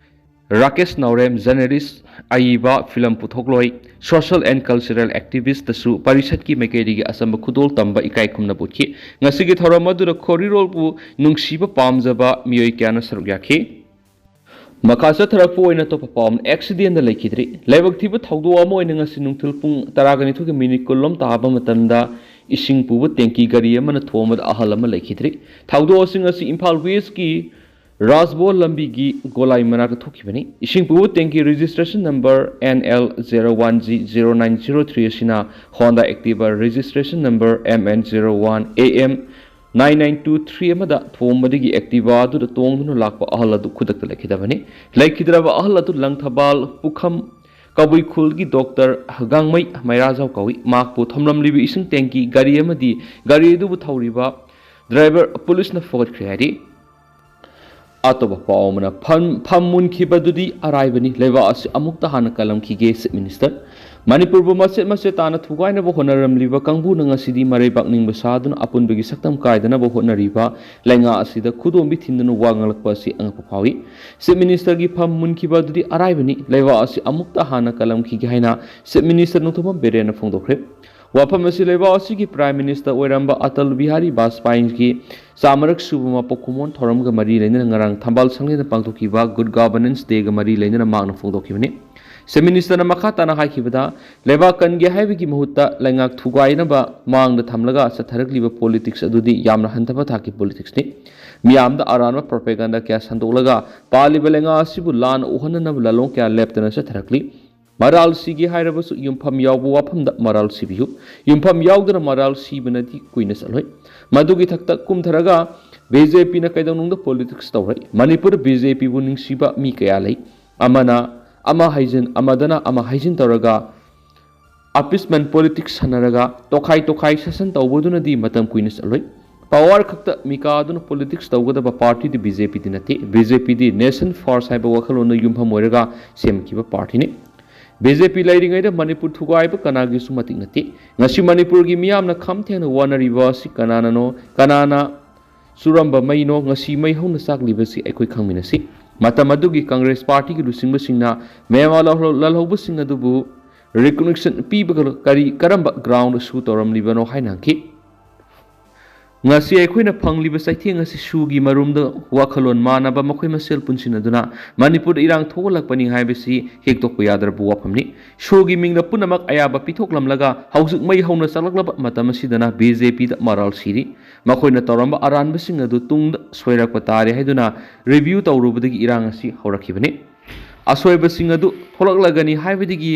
ꯔꯥꯀꯦꯁ ꯅꯥꯎꯔꯦꯝ, ꯖꯔꯅꯦꯂꯤꯁ, ꯑꯏꯕ, ꯐꯤꯂꯝ ꯄꯨꯊꯣꯛꯂꯣꯏ, ꯁꯣꯁꯤꯌꯦꯜ ꯑꯦꯟ ꯀꯜꯆꯔꯦꯜ ꯑꯦꯛꯇꯤꯚꯤꯁꯇꯁꯨ ꯄꯔꯤꯁꯠꯀꯤ ꯃꯥꯏꯀꯩꯗꯒꯤ ꯑꯆꯝꯕ ꯈꯨꯗꯣꯜ ꯇꯝꯕ ꯏꯀꯥꯏ ꯈꯨꯝꯅꯕ ꯎꯠꯈꯤ꯫ ꯉꯁꯤꯒꯤ ꯊꯧꯔꯝ ꯑꯗꯨꯗ ꯈꯣꯔꯤꯔꯣꯜꯕꯨ ꯅꯨꯡꯁꯤꯕ ꯄꯥꯝꯖꯕ ꯃꯤꯑꯣꯏ ꯀꯌꯥꯅ ꯁꯔꯨꯛ ꯌꯥꯈꯤ꯫ ꯃꯈꯥ ꯆꯠꯊꯔꯛꯄ ꯑꯣꯏꯅ ꯑꯇꯣꯞꯄ ꯄꯥꯎ ꯑꯃꯅ, ꯑꯦꯛꯁꯤꯗꯦꯟꯗ ꯂꯩꯈꯤꯗ꯭ꯔꯤ꯫ ꯂꯥꯏꯕꯛ ꯊꯤꯕ ꯊꯧꯗꯣꯛ ꯑꯃ ꯑꯣꯏꯅ ꯉꯁꯤ ꯅꯨꯡꯊꯤꯜ ꯄꯨꯡ ꯇꯔꯥꯒ ꯅꯤꯊꯣꯏꯒ ꯃꯤꯅꯤꯠ ꯀꯨꯟꯂꯣꯝ ꯇꯥꯕ ꯃꯇꯝꯗ ꯏꯁꯤꯡ ꯄꯨꯕ ꯇꯦꯡꯀꯤ ꯒꯥꯔꯤ ꯑꯃꯅ ꯊꯣꯝꯕꯗ ꯑꯍꯜ ꯑꯃ ꯂꯩꯈꯤꯗ꯭ꯔꯤ꯫ ꯊꯧꯗꯣꯛ ꯑꯁꯤ ꯉꯁꯤ ꯏꯝꯐꯥꯜ ꯋꯦꯁꯀꯤ ꯔꯥꯖꯕꯣꯜ ꯂꯝꯕꯤꯒꯤ ꯒꯣꯂꯥꯏ ꯃꯅꯥꯛꯇ ꯊꯣꯛꯈꯤꯕꯅꯤ꯫ ꯏꯁꯤꯡ ꯄꯨꯕ ꯇꯦꯡꯀꯤ registration number N L zero one G zero nine zero three ꯑꯁꯤꯅ Honda Activa registration number M N zero one A M nine nine two three ꯑꯃꯗ ꯊꯣꯝꯕꯗꯒꯤ Activa ꯑꯗꯨꯗ ꯇꯣꯡꯗꯨꯅ ꯂꯥꯛꯄ ꯑꯍꯜ ꯑꯗꯨ ꯈꯨꯗꯛꯇ ꯂꯩꯈꯤꯗꯕꯅꯤ꯫ ꯂꯩꯈꯤꯗ꯭ꯔꯕ ꯑꯍꯜ ꯑꯗꯨ ꯂꯪꯊꯕꯥꯜ ꯄꯨꯈꯝ ꯀꯕꯨꯏ ꯈꯨꯜꯒꯤ ꯗꯣꯛꯇꯔ ꯒꯥꯡꯃꯩ ꯃꯩꯔꯥꯖꯥꯎ ꯀꯧꯏ꯫ ꯃꯍꯥꯛꯄꯨ ꯊꯣꯝꯂꯝꯂꯤꯕ ꯏꯁꯤꯡ ꯇꯦꯡꯀꯤ ꯒꯥꯔꯤ ꯑꯃꯗꯤ ꯒꯥꯔꯤ ꯑꯗꯨꯕꯨ ꯊꯧꯔꯤꯕ ꯗ꯭ꯔꯥꯏꯚꯔ ꯄꯨꯂꯤꯁꯅ ꯐꯒꯠꯈ꯭ꯔꯦ ꯍꯥꯏꯔꯤ꯫ ꯑꯇꯣꯞꯄ ꯄꯥꯎ ꯑꯃꯅ, ꯐꯝ ꯐꯝ ꯃꯨꯟꯈꯤꯕꯗꯨꯗꯤ ꯑꯔꯥꯏꯕꯅꯤ, ꯂꯩꯕꯥꯛ ꯑꯁꯤ ꯑꯃꯨꯛꯇ ꯍꯥꯟꯅ ꯀꯜꯂꯝꯈꯤꯒꯦ, ꯆꯤꯐ ꯃꯤꯅꯤꯁꯇꯔ꯫ ꯃꯅꯤꯄꯨꯔꯕꯨ ꯃꯆꯦꯠ ꯃꯆꯦꯠ ꯇꯥꯅ ꯊꯨꯒꯥꯏꯅꯕ ꯍꯣꯠꯅꯔꯝꯂꯤꯕ ꯀꯥꯡꯕꯨꯅ ꯉꯁꯤꯗꯤ ꯃꯔꯩꯕꯥꯛ ꯅꯤꯡꯕ ꯁꯥꯗꯨꯅ ꯑꯄꯨꯟꯕꯒꯤ ꯁꯛꯇꯝ ꯀꯥꯏꯗꯅꯕ ꯍꯣꯠꯅꯔꯤꯕ ꯂꯩꯉꯥꯛ ꯑꯁꯤꯗ ꯈꯨꯗꯣꯝꯕꯤ ꯊꯤꯟꯗꯨꯅ ꯋꯥ ꯉꯥꯡꯂꯛꯄ ꯑꯁꯤ ꯑꯉꯛꯄ ꯐꯥꯎꯏ꯫ ꯆꯤꯐ ꯃꯤꯅꯤꯁꯇꯔꯒꯤ ꯐꯝ ꯃꯨꯟꯈꯤꯕ ꯑꯗꯨꯗꯤ ꯑꯔꯥꯏꯕꯅꯤ, ꯂꯩꯕꯥꯛ ꯑꯁꯤ ꯑꯃꯨꯛꯇ ꯍꯥꯟꯅ ꯀꯜꯂꯝꯈꯤꯒꯦ ꯍꯥꯏꯅ ꯆꯤꯐ ꯃꯤꯅꯤꯁꯇꯔ ꯅꯣꯡꯊꯣꯝꯕꯝ ꯕꯤꯔꯦꯟꯅ ꯐꯣꯡꯗꯣꯛꯈ꯭ꯔꯦ꯫ ꯋꯥꯐꯝ ꯑꯁꯤ ꯂꯩꯕꯥꯛ ꯑꯁꯤꯒꯤ ꯄ꯭ꯔꯥꯏꯝ ꯃꯤꯅꯤꯁꯇꯔ ꯑꯣꯏꯔꯝꯕ ꯑꯇꯜ ꯕꯤꯍꯥꯔꯤ ꯕꯥꯖꯄꯥꯏꯟꯒꯤ ꯆꯥꯃꯔꯛ ꯁꯨꯕ ꯃꯄꯣꯛ ꯀꯨꯝꯑꯣꯟ ꯊꯧꯔꯝꯒ ꯃꯔꯤ ꯂꯩꯅꯅ ꯉꯔꯥꯡ ꯊꯝꯕꯥꯜ ꯁꯪꯂꯦꯟꯗ ꯄꯥꯡꯊꯣꯛꯈꯤꯕ ꯒꯨꯗ ꯒꯚꯔꯅꯦꯟꯁ ꯗꯦꯒ ꯃꯔꯤ ꯂꯩꯅꯅ ꯃꯍꯥꯛꯅ ꯐꯣꯡꯗꯣꯛꯈꯤꯕꯅꯤ꯫ ꯆꯤꯐ ꯃꯤꯅꯤꯁꯇꯔꯅ ꯃꯈꯥ ꯇꯥꯅ ꯍꯥꯏꯈꯤꯕꯗ, ꯂꯩꯕꯥꯛ ꯀꯟꯒꯦ ꯍꯥꯏꯕꯒꯤ ꯃꯍꯨꯠꯇ ꯂꯩꯉꯥꯛ ꯊꯨꯒꯥꯏꯅꯕ ꯃꯥꯡꯗ ꯊꯝꯂꯒ ꯆꯠꯊꯔꯛꯂꯤꯕ ꯄꯣꯂꯤꯇꯤꯛꯁ ꯑꯗꯨꯗꯤ ꯌꯥꯝꯅ ꯍꯟꯊꯕ ꯊꯥꯛꯀꯤ ꯄꯣꯂꯤꯇꯤꯛꯁꯅꯤ꯫ ꯃꯤꯌꯥꯝꯗ ꯑꯔꯥꯟꯕ ꯄ꯭ꯔꯣꯄꯦꯒꯟꯗꯥ ꯀꯌꯥ ꯁꯟꯗꯣꯛꯂꯒ ꯄꯥꯜꯂꯤꯕ ꯂꯩꯉꯥꯛ ꯑꯁꯤꯕꯨ ꯂꯥꯟ ꯑꯣꯛꯍꯟꯅꯅꯕ ꯂꯥꯂꯣꯡ ꯀꯌꯥ ꯂꯦꯞꯇꯅ ꯆꯠꯊꯔꯛꯂꯤ꯫ ꯃꯔꯥꯜ ꯁꯤꯒꯦ ꯍꯥꯏꯔꯕꯁꯨ ꯌꯨꯝꯐꯝ ꯌꯥꯎꯕ ꯋꯥꯐꯝꯗ ꯃꯔꯥꯜ ꯁꯤꯕꯤꯌꯨ꯫ ꯌꯨꯝꯐꯝ ꯌꯥꯎꯗꯅ ꯃꯔꯥꯜ ꯁꯤꯕꯅꯗꯤ ꯀꯨꯏꯅ ꯆꯠꯂꯣꯏ꯫ ꯃꯗꯨꯒꯤ ꯊꯛꯇ ꯀꯨꯝꯊꯔꯒ ꯕꯤ ꯖꯦ ꯄꯤꯅ ꯀꯩꯗꯧꯅꯨꯡꯗ ꯄꯣꯂꯤꯇꯤꯛꯁ ꯇꯧꯔꯛꯏ꯫ ꯃꯅꯤꯄꯨꯔꯗ ꯕꯤ ꯖꯦ ꯄꯤꯕꯨ ꯅꯨꯡꯁꯤꯕ ꯃꯤ ꯀꯌꯥ ꯂꯩ꯫ ꯑꯃꯅ ꯑꯃ ꯍꯥꯏꯖꯤꯟ, ꯑꯃꯗꯅ ꯑꯃ ꯍꯥꯏꯖꯤꯟ ꯇꯧꯔꯒ ꯑꯄꯤꯁꯃꯦꯟ ꯄꯣꯂꯤꯇꯤꯛꯁ ꯁꯥꯟꯅꯔꯒ ꯇꯣꯈꯥꯏ ꯇꯣꯈꯥꯏ ꯁꯦꯁꯟ ꯇꯧꯕꯗꯨꯅꯗꯤ ꯃꯇꯝ ꯀꯨꯏꯅ ꯆꯠꯂꯣꯏ꯫ ꯄꯋꯥꯔ ꯈꯛꯇ ꯃꯤꯀꯥꯗꯨꯅ ꯄꯣꯂꯤꯇꯤꯛꯁ ꯇꯧꯒꯗꯕ ꯄꯥꯔꯇꯤꯗꯤ ꯕꯤ ꯖꯦ ꯄꯤꯗꯤ ꯅꯠꯇꯦ꯫ ꯕꯤ ꯖꯦ ꯄꯤꯗꯤ ꯅꯦꯁꯟ ꯐꯥꯔꯁ ꯍꯥꯏꯕ ꯋꯥꯈꯜꯂꯣꯟꯗ ꯌꯨꯝꯐꯝ ꯑꯣꯏꯔꯒ ꯁꯦꯝꯈꯤꯕ ꯄꯥꯔꯇꯤꯅꯤ꯫ ꯕꯤ ꯖꯦ ꯄꯤ ꯂꯩꯔꯤꯉꯩꯗ ꯃꯅꯤꯄꯨꯔ ꯊꯨꯒꯥꯏꯕ ꯀꯅꯥꯒꯤꯁꯨ ꯃꯇꯤꯛ ꯅꯠꯇꯦ꯫ ꯉꯁꯤ ꯃꯅꯤꯄꯨꯔꯒꯤ ꯃꯤꯌꯥꯝꯅ ꯈꯝ ꯊꯦꯡꯅ ꯋꯥꯅꯔꯤꯕ ꯑꯁꯤ ꯀꯅꯥꯅꯅꯣ, ꯀꯅꯥꯅ ꯆꯨꯔꯝꯕ ꯃꯩꯅꯣ ꯉꯁꯤ ꯃꯩ ꯍꯧꯅ ꯆꯥꯛꯂꯤꯕꯁꯤ ꯑꯩꯈꯣꯏ ꯈꯪꯃꯤꯟꯅꯁꯤ꯫ ꯃꯇꯝ ꯑꯗꯨꯒꯤ ꯀꯪꯒ꯭ꯔꯦꯁ ꯄꯥꯔꯇꯤꯒꯤ ꯂꯨꯆꯤꯡꯕꯁꯤꯡꯅ ꯃ꯭ꯌꯥꯟꯃꯥꯔ ꯂꯥꯜꯍꯧ-, ꯂꯥꯜꯍꯧꯕꯁꯤꯡ ꯑꯗꯨꯕꯨ ꯔꯤꯀꯣꯒꯅꯤꯁꯟ ꯄꯤꯕꯒ ꯀꯔꯤ, ꯀꯔꯝꯕ ꯒ꯭ꯔꯥꯎꯟꯗ ꯁꯨ ꯇꯧꯔꯝꯂꯤꯕꯅꯣ ꯍꯥꯏꯅ ꯍꯪꯈꯤ꯫ ꯉꯁꯤ ꯑꯩꯈꯣꯏꯅ ꯐꯪꯂꯤꯕ ꯆꯩꯊꯦꯡ ꯑꯁꯤ ꯁꯨꯒꯤ ꯃꯔꯨꯝꯗ ꯋꯥꯈꯜꯂꯣꯟ ꯃꯥꯟꯅꯕ ꯃꯈꯣꯏ ꯃꯁꯦꯜ ꯄꯨꯟꯁꯤꯟꯅꯗꯨꯅ ꯃꯅꯤꯄꯨꯔꯗ ꯏꯔꯥꯡ ꯊꯣꯛꯍꯜꯂꯛꯄꯅꯤ ꯍꯥꯏꯕꯁꯤ ꯍꯦꯛꯇꯣꯛꯄ ꯌꯥꯗ꯭ꯔꯕ ꯋꯥꯐꯝꯅꯤ꯫ ꯁꯨꯒꯤ ꯃꯤꯡꯗ ꯄꯨꯝꯅꯃꯛ ꯑꯌꯥꯕ ꯄꯤꯊꯣꯛꯂꯝꯂꯒ ꯍꯧꯖꯤꯛ ꯃꯩ ꯍꯧꯅ ꯆꯥꯛꯂꯛꯂꯕ ꯃꯇꯝ ꯑꯁꯤꯗꯅ ꯕꯤ ꯖꯦ ꯄꯤꯗ ꯃꯔꯥꯜ ꯁꯤꯔꯤ꯫ ꯃꯈꯣꯏꯅ ꯇꯧꯔꯝꯕ ꯑꯔꯥꯟꯕꯁꯤꯡ ꯑꯗꯨ ꯇꯨꯡꯗ ꯁꯣꯏꯔꯛꯄ ꯇꯥꯔꯦ ꯍꯥꯏꯗꯨꯅ ꯔꯤꯚ꯭ꯌꯨ ꯇꯧꯔꯨꯕꯗꯒꯤ ꯏꯔꯥꯡ ꯑꯁꯤ ꯍꯧꯔꯛꯈꯤꯕꯅꯤ꯫ ꯑꯁꯣꯏꯕꯁꯤꯡ ꯑꯗꯨ ꯊꯣꯛꯂꯛꯂꯒꯅꯤ ꯍꯥꯏꯕꯗꯒꯤ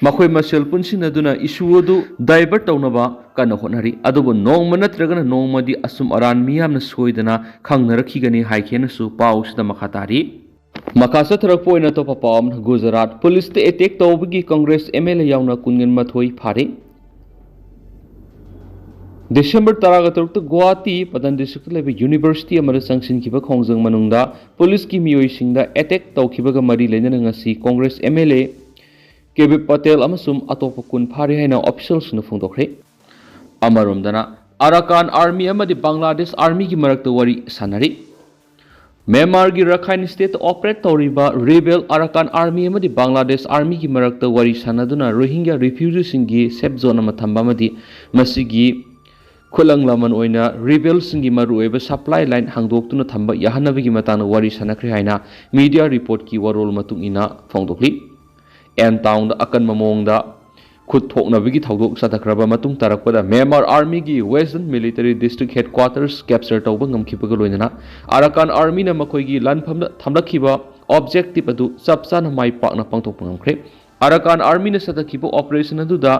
ꯃꯈꯣꯏ ꯃꯁꯦꯜ ꯄꯨꯟꯁꯤꯟꯅꯗꯨꯅ ꯏꯁꯨ ꯑꯗꯨ ꯗꯥꯏꯚꯔꯠ ꯇꯧꯅꯕ ꯀꯟꯅ ꯍꯣꯠꯅꯔꯤ꯫ ꯑꯗꯨꯕꯨ ꯅꯣꯡꯃ ꯅꯠꯇ꯭ꯔꯒꯅ ꯅꯣꯡꯃꯗꯤ ꯑꯆꯨꯝ ꯑꯔꯥꯟ ꯃꯤꯌꯥꯝꯅ ꯁꯣꯏꯗꯅ ꯈꯪꯅꯔꯛꯈꯤꯒꯅꯤ ꯍꯥꯏꯈꯤꯅꯁꯨ ꯄꯥꯎꯁꯤꯗ ꯃꯈꯥ ꯇꯥꯔꯤ꯫ ꯃꯈꯥ ꯆꯠꯊꯔꯛꯄ ꯑꯣꯏꯅ ꯑꯇꯣꯞꯄ ꯄꯥꯎ ꯑꯃꯅ, ꯒꯨꯖꯔꯥꯠ ꯄꯨꯂꯤꯁꯇ ꯑꯦꯇꯦꯛ ꯇꯧꯕꯒꯤ ꯀꯪꯒ꯭ꯔꯦꯁ ꯑꯦꯝ ꯑꯦꯜ ꯑꯦ ꯌꯥꯎꯅ ꯀꯨꯟꯃꯥꯊꯣꯏ ꯐꯥꯔꯤ꯫ ꯗꯤꯁꯦꯝꯕꯔ ꯇꯔꯥꯇꯔꯨꯛꯇ ꯒꯨꯋꯥꯍꯥꯇꯤ ꯄꯇꯟ ꯗꯤꯁꯇ꯭ꯔꯤꯛꯇ ꯂꯩꯕ ꯌꯨꯅꯤꯚꯔꯁꯤꯇꯤ ꯑꯃꯗ ꯆꯪꯁꯤꯟꯈꯤꯕ ꯈꯣꯡꯖꯪ ꯃꯅꯨꯡꯗ ꯄꯨꯂꯤꯁꯀꯤ ꯃꯤꯑꯣꯏꯁꯤꯡꯗ ꯑꯦꯇꯦꯛ ꯇꯧꯈꯤꯕꯒ ꯃꯔꯤ ꯂꯩꯅꯅ ꯉꯁꯤ ꯀꯪꯒ꯭ꯔꯦꯁ ꯑꯦꯝ ꯑꯦꯜ ꯑꯦ ꯀꯦꯕꯤ ꯄꯇꯦꯜ ꯑꯃꯁꯨꯡ ꯑꯇꯣꯞꯄ ꯀꯨꯟ ꯐꯥꯔꯦ ꯍꯥꯏꯅ ꯑꯣꯐꯤꯁꯤꯌꯦꯜꯁꯤꯡꯅ ꯐꯣꯡꯗꯣꯛꯈ꯭ꯔꯦ꯫ ꯑꯃꯔꯣꯝꯗꯅ, ꯑꯔꯥꯀꯥꯟ ꯑꯥꯔꯃꯤ ꯑꯃꯗꯤ ꯕꯪꯒ꯭ꯂꯥꯗꯦꯁ ꯑꯥꯔꯃꯤꯒꯤ ꯃꯔꯛꯇ ꯋꯥꯔꯤ ꯁꯥꯟꯅꯔꯤ꯫ ꯃ꯭ꯌꯥꯟꯃꯥꯔꯒꯤ ꯔꯈꯥꯏꯟ ꯁ꯭ꯇꯦꯠꯇ ꯑꯣꯄꯔꯦꯠ ꯇꯧꯔꯤꯕ ꯔꯤꯕꯦꯜ ꯑꯔꯥꯀꯥꯟ ꯑꯥꯔꯃꯤ ꯑꯃꯗꯤ ꯕꯪꯒ꯭ꯂꯥꯗꯦꯁ ꯑꯥꯔꯃꯤꯒꯤ ꯃꯔꯛꯇ ꯋꯥꯔꯤ ꯁꯥꯟꯅꯗꯨꯅ ꯔꯣꯍꯤꯡꯒ꯭ꯌꯥ ꯔꯤꯐ꯭ꯌꯨꯖꯤꯁꯤꯡꯒꯤ ꯁꯦꯐ ꯖꯣꯟ ꯑꯃ ꯊꯝꯕ ꯑꯃꯗꯤ ꯃꯁꯤꯒꯤ ꯈꯨꯠꯂꯪ ꯂꯃꯟ ꯑꯣꯏꯅ ꯔꯤꯕꯦꯜꯁꯤꯡꯒꯤ ꯃꯔꯨꯑꯣꯏꯕ ꯁꯄ꯭ꯂꯥꯏ ꯂꯥꯏꯟ ꯍꯥꯡꯗꯣꯛꯇꯨꯅ ꯊꯝꯕ ꯌꯥꯍꯟꯅꯕꯒꯤ ꯃꯇꯥꯡꯗ ꯋꯥꯔꯤ ꯁꯥꯟꯅꯈ꯭ꯔꯦ ꯍꯥꯏꯅ ꯃꯤꯗꯤꯌꯥ ꯔꯤꯄꯣꯔꯠꯀꯤ ꯋꯥꯔꯣꯜ ꯃꯇꯨꯡ ꯏꯟꯅ ꯐꯣꯡꯗꯣꯛꯂꯤ꯫ ꯑꯦꯟ ꯇꯥꯎꯟꯗ ꯑꯀꯟꯕ ꯃꯑꯣꯡꯗ ꯈꯨꯠ ꯊꯣꯛꯅꯕꯒꯤ ꯊꯧꯗꯣꯛ ꯆꯠꯊꯈ꯭ꯔꯕ ꯃꯇꯨꯡ ꯇꯥꯔꯛꯄꯗ ꯃ꯭ꯌꯥꯟꯃꯥꯔ ꯑꯥꯔꯃꯤꯒꯤ western military district headquarters capture ꯇꯧꯕ ꯉꯝꯈꯤꯕꯒ ꯂꯣꯏꯅꯅ ꯑꯔꯥꯀꯥꯟ ꯑꯥꯔꯃꯤꯅ ꯃꯈꯣꯏꯒꯤ ꯂꯥꯟꯐꯝꯗ ꯊꯝꯂꯛꯈꯤꯕ ꯑꯣꯕꯖꯦꯛꯇꯤꯚ ꯑꯗꯨ ꯆꯞ ꯆꯥꯅ ꯃꯥꯏ ꯄꯥꯛꯅ ꯄꯥꯡꯊꯣꯛꯄ ꯉꯝꯈ꯭ꯔꯦ꯫ ꯑꯔꯥꯀꯥꯟ ꯑꯥꯔꯃꯤꯅ ꯆꯠꯊꯈꯤꯕ ꯑꯣꯄꯔꯦꯁꯟ ꯑꯗꯨꯗ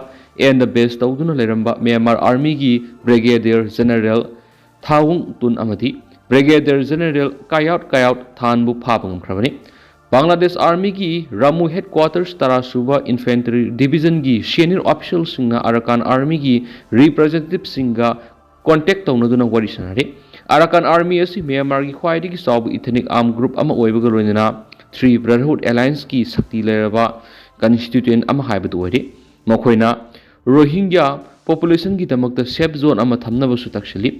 ꯑꯦꯟꯗ ꯕꯦꯁ ꯇꯧꯗꯨꯅ ꯂꯩꯔꯝꯕ ꯃ꯭ꯌꯥꯟꯃꯥꯔ ꯑꯥꯔꯃꯤꯒꯤ ꯕ꯭ꯔꯤꯒꯦꯗꯤꯌꯔ ꯖꯦꯅꯔꯦꯜ ꯊꯥꯋꯨꯡ ꯇꯨꯟ ꯑꯃꯗꯤ ꯕ꯭ꯔꯤꯒꯦꯗꯤꯌꯔ ꯖꯦꯅꯔꯦꯜ ꯀꯥꯌꯥꯎꯠ ꯀꯥꯌꯥꯎꯠ ꯊꯥꯟꯕꯨ ꯐꯥꯕ ꯉꯝꯈ꯭ꯔꯕꯅꯤ꯫ ꯕꯪꯒ꯭ꯂꯥꯗꯦꯁ ꯑꯥꯔꯃꯤꯒꯤ ꯔꯥꯃꯨ ꯍꯦꯗꯀ꯭ꯋꯥꯇꯔꯁ ꯇꯔꯥ ꯁꯨꯕ ꯏꯟꯐꯦꯟꯇ꯭ꯔꯤ ꯗꯤꯕꯤꯖꯟꯒꯤ ꯁꯦꯅꯤꯌꯔ ꯑꯣꯐꯤꯁꯤꯌꯦꯜꯁꯤꯡꯅ ꯑꯔꯥꯀꯥꯟ ꯑꯥꯔꯃꯤꯒꯤ ꯔꯤꯄ꯭ꯔꯖꯦꯟꯇꯦꯇꯤꯚꯁꯤꯡꯒ ꯀꯣꯟꯇꯦꯛ ꯇꯧꯅꯗꯨꯅ ꯋꯥꯔꯤ ꯁꯥꯟꯅꯔꯤ꯫ ꯑꯔꯥꯀꯥꯟ ꯑꯥꯔꯃꯤ ꯑꯁꯤ ꯃ꯭ꯌꯥꯟꯃꯥꯔꯒꯤ ꯈ꯭ꯋꯥꯏꯗꯒꯤ ꯆꯥꯎꯕ ꯏꯊꯅꯤꯛ ꯑꯥꯔꯝ ꯒ꯭ꯔꯨꯞ ꯑꯃ ꯑꯣꯏꯕꯒ ꯂꯣꯏꯅꯅ ꯊ꯭ꯔꯤ ꯕ꯭ꯔꯗꯔꯍꯨꯗ ꯑꯦꯂꯥꯌꯟꯁꯀꯤ ꯁꯛꯇꯤ ꯂꯩꯔꯕ ꯀꯟꯁꯇꯤꯇ꯭ꯌꯨꯌꯦꯟ ꯑꯃ ꯍꯥꯏꯕꯗꯨ ꯑꯣꯏꯔꯤ꯫ ꯃꯈꯣꯏꯅ ꯔꯣꯍꯤꯡꯒ꯭ꯌꯥ ꯄꯣꯄꯨꯂꯦꯁꯟꯒꯤꯗꯃꯛꯇ ꯁꯦꯐ ꯖꯣꯟ ꯑꯃ ꯊꯝꯅꯕꯁꯨ ꯇꯛꯁꯤꯜꯂꯤ꯫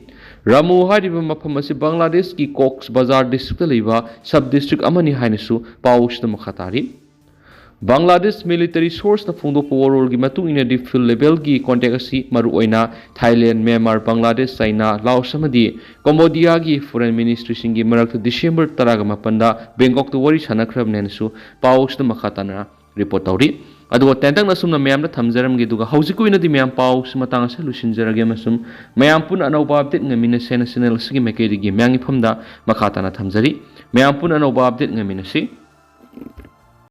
ꯔꯥꯃꯨ ꯍꯥꯏꯔꯤꯕ ꯃꯐꯝ ꯑꯁꯤ ꯕꯪꯒ꯭ꯂꯥꯗꯦꯁꯀꯤ ꯀꯣꯛꯁ ꯕꯖꯥꯔ ꯗꯤꯁꯇ꯭ꯔꯤꯛꯇ ꯂꯩꯕ ꯁꯕ ꯗꯤꯁꯇ꯭ꯔꯤꯛ ꯑꯃꯅꯤ ꯍꯥꯏꯅꯁꯨ ꯄꯥꯎ ꯑꯁꯤꯗ ꯃꯈꯥ ꯇꯥꯔꯤ꯫ ꯕꯪꯒ꯭ꯂꯥꯗꯦꯁ ꯃꯤꯂꯤꯇꯔꯤ ꯁꯣꯔꯁꯅ ꯐꯣꯡꯗꯣꯛꯄ ꯋꯥꯔꯣꯜꯒꯤ ꯃꯇꯨꯡ ꯏꯟꯅꯗꯤ, ꯐꯤꯜꯗ ꯂꯦꯚꯦꯜꯒꯤ ꯀꯣꯟꯇꯦꯛ ꯑꯁꯤ ꯃꯔꯨꯑꯣꯏꯅ ꯊꯥꯏꯂꯦꯟ, ꯃ꯭ꯌꯥꯟꯃꯥꯔ, ꯕꯪꯒ꯭ꯂꯥꯗꯦꯁ, ꯆꯥꯏꯅꯥ, ꯂꯥꯑꯣꯁ ꯑꯃꯗꯤ ꯀꯝꯕꯣꯗꯤꯌꯥꯒꯤ ꯐꯣꯔꯦꯟ ꯃꯤꯅꯤꯁꯇ꯭ꯔꯤꯁꯤꯡꯒꯤ ꯃꯔꯛꯇ ꯗꯤꯁꯦꯝꯕꯔ ꯇꯔꯥꯒ ꯃꯥꯄꯟꯗ ꯕꯦꯡꯀꯣꯛꯇ ꯋꯥꯔꯤ ꯁꯥꯟꯅꯈ꯭ꯔꯕꯅꯤ ꯍꯥꯏꯅꯁꯨ ꯄꯥꯎ ꯑꯁꯤꯗ ꯃꯈꯥ ꯇꯥꯅ ꯔꯤꯄꯣꯔꯠ ꯇꯧꯔꯤ꯫ ꯑꯗꯨꯒ ꯇꯦꯟꯇꯛꯅ ꯑꯁꯨꯝꯅ ꯃꯌꯥꯝꯗ ꯊꯝꯖꯔꯝꯒꯦ, ꯑꯗꯨꯒ ꯍꯧꯖꯤꯛꯀꯤ ꯑꯣꯏꯅꯗꯤ ꯃꯌꯥꯝ ꯄꯥꯎꯁꯤ ꯃꯇꯥꯡ ꯑꯁꯤꯗ ꯂꯣꯏꯁꯤꯟꯖꯔꯒꯦ, ꯑꯃꯁꯨꯡ ꯃꯌꯥꯝ ꯄꯨꯟꯅ ꯑꯅꯧꯕ ꯑꯞꯗꯦꯠ ꯉꯥꯏꯃꯤꯟꯅꯁꯦꯅ ꯆꯦꯅꯦꯜ ꯑꯁꯤꯒꯤ ꯃꯥꯏꯀꯩꯗꯒꯤ ꯃꯌꯥꯝꯒꯤ ꯃꯐꯝꯗ ꯃꯈꯥ ꯇꯥꯅ ꯊꯝꯖꯔꯤ꯫ ꯃꯌꯥꯝ ꯄꯨꯟꯅ ꯑꯅꯧꯕ ꯑꯞꯗꯦꯠ ꯉꯥꯏꯃꯤꯟꯅꯁꯤ꯫